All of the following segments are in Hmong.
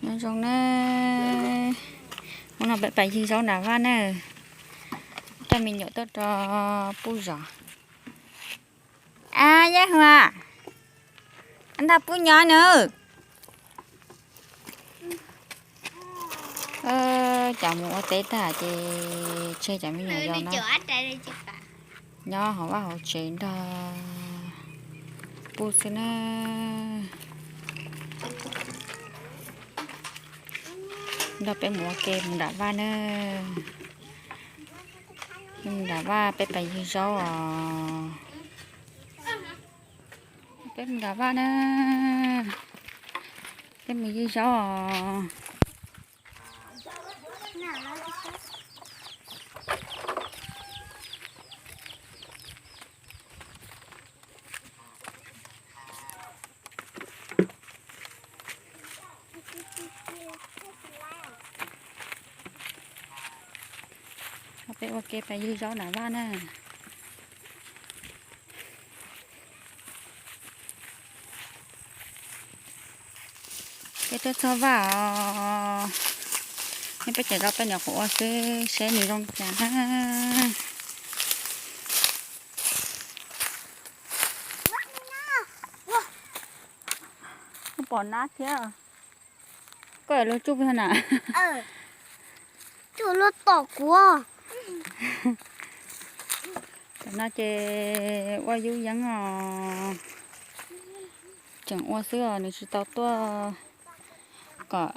Nyob zoo na, hnub no peb pais ywg zaub nram vaj na, coj me nyuam tuaj rau puj zov. A, Yaj Huas, nrog puj nyob nws. Cov mus ua teb tag ces tseg cov me nyuam zov no nyob hauv vaj hauv tsev nrog puj xwb na. Nrog peb mus ua ke mus nram vaj na. Mus nram vaj peb pais ywg zaub os. Peb mus nram vaj na. Peb mus ywg zaub os. Peb ua ke pais ywg zaub nram vaj na. Peb tuaj txog vaj os. Nej peb cov zaub peb nyuam qhuav ua xwb seb nws zoo cas na. Pom nab thiab. Koj luag tsuj na. Tsuj luag tom kuv. Tam no ces ua yub yeeb os. Tseem ua xwb os, nws tsis tau tuaj kom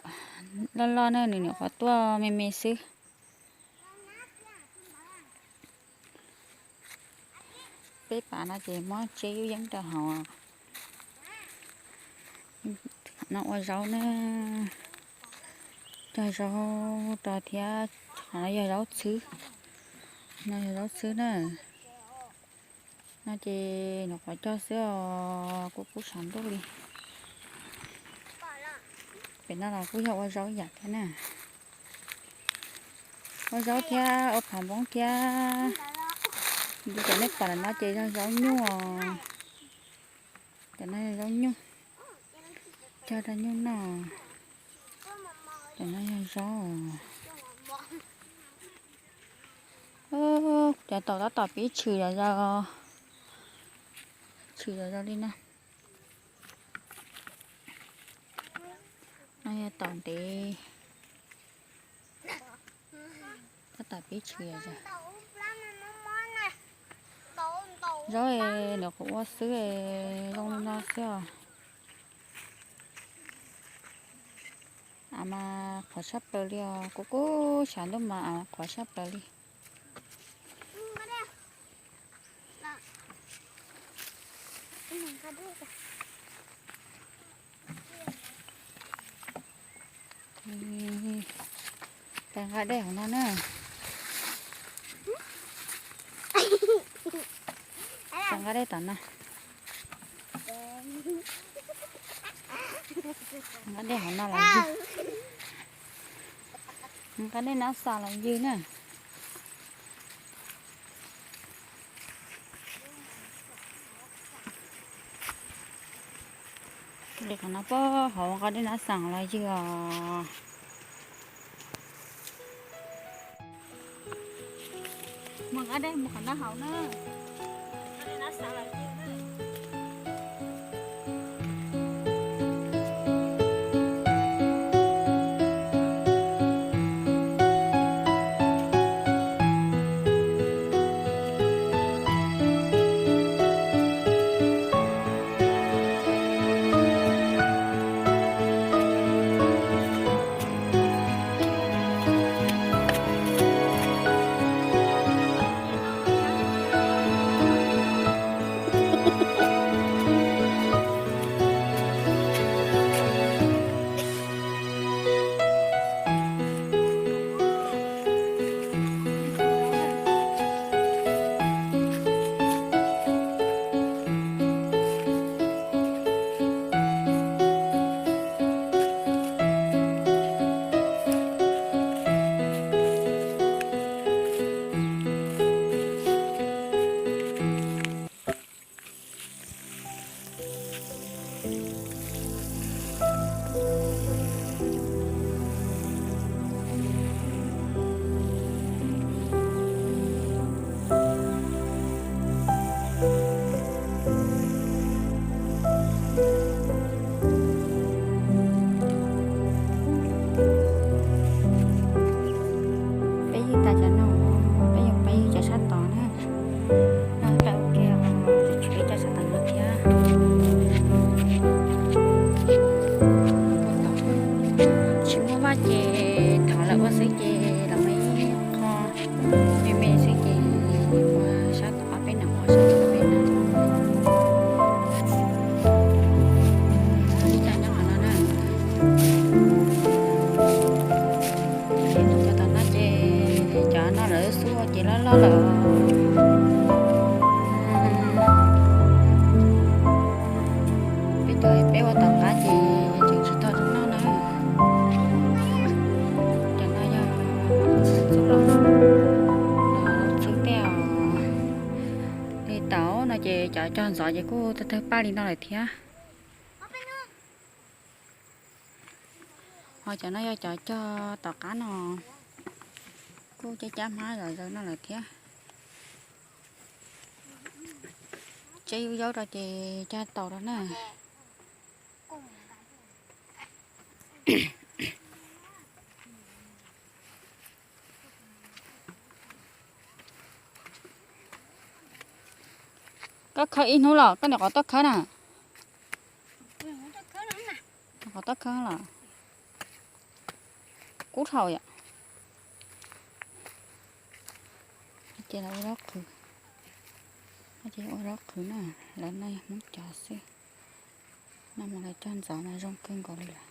loj loj na, nws nyuam qhuav tuaj me me xwb. Peb pas no ces muab tseb yub yeeb rau hauv. No ua zaub na, cog zaub rau thiab. Qhov no yog zaub txhwb, no yog zaub txhwb na. No ces nyuam qhuav cog xwb os, kuj kub tshav ntuj li. Pem no los kuj yog ua zaub ib yam thiab na. Ua zaub thiab ua pham npoob thiab. Li cov nej pom ntawm no ces yog zaub nyuj os. Cov no yog zaub nyuj, cog rau nyuj noj. Cov no yog zaub. Cov taum tab tom pib tshwm zom zaws, tshwm zom zaws li no. No yog taum ntev, tab tom pib tshwm zom zaws. Zaub nws qhuav ua xwb, zoo li no xwb os. Av mas qhuav tshaj plaws li os, kuv kuj xyav ntuj mas av qhuav tshaj plaws li. Peb nqa dej hauv no na. Peb nqa dej tom no. Nqa dej hauv no los ywg. Nqa dej nab xas los ywg na. Li qhov no puag hauv nqa dej nab xas los ywg os. Mus nqa dej mus qhov no hauv na. Cog ntxov ces kuj tawg tawg paj li no lawm thiab. Ho cov no yog cov cog tom qab no, kuj cab cab hmab zom zaws no lawm thiab. Tseb yub zaub rau ces cog tau rau na. Koj khawb ib hnub los koj niam qhov toj khawb na. Qhov toj khawb los kub dhau yom. Ces lawv ua zaub qhwv, ces ua zaub qhwv na, lawv no yog Hmoob cov xwb. No mas lawv cog ntxov mas zoo kawg nkaus li lawm.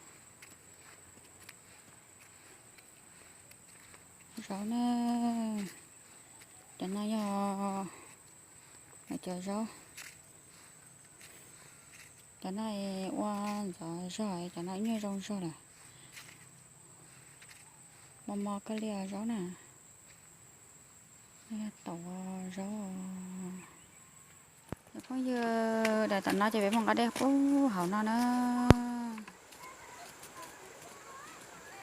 Zaub na, cov no yog lawv cov zaub. Cov no ua ntxov zog, cov no nyuaj zoo zog lawm. Mos mos kawg li os zaub na. Tau zaub. Cov phooj ywg, daim tom no ces peb mus nqa dej pub hauv no na.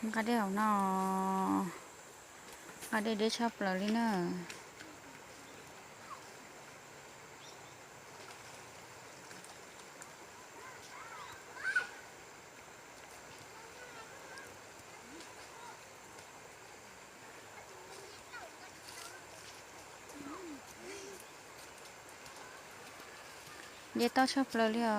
Nqa dej hauv no, nqa dej deb tshaj plaws li na. Dej tob tshaj plaws li os.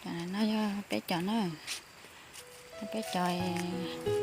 Cov no yog peb cov na, peb cov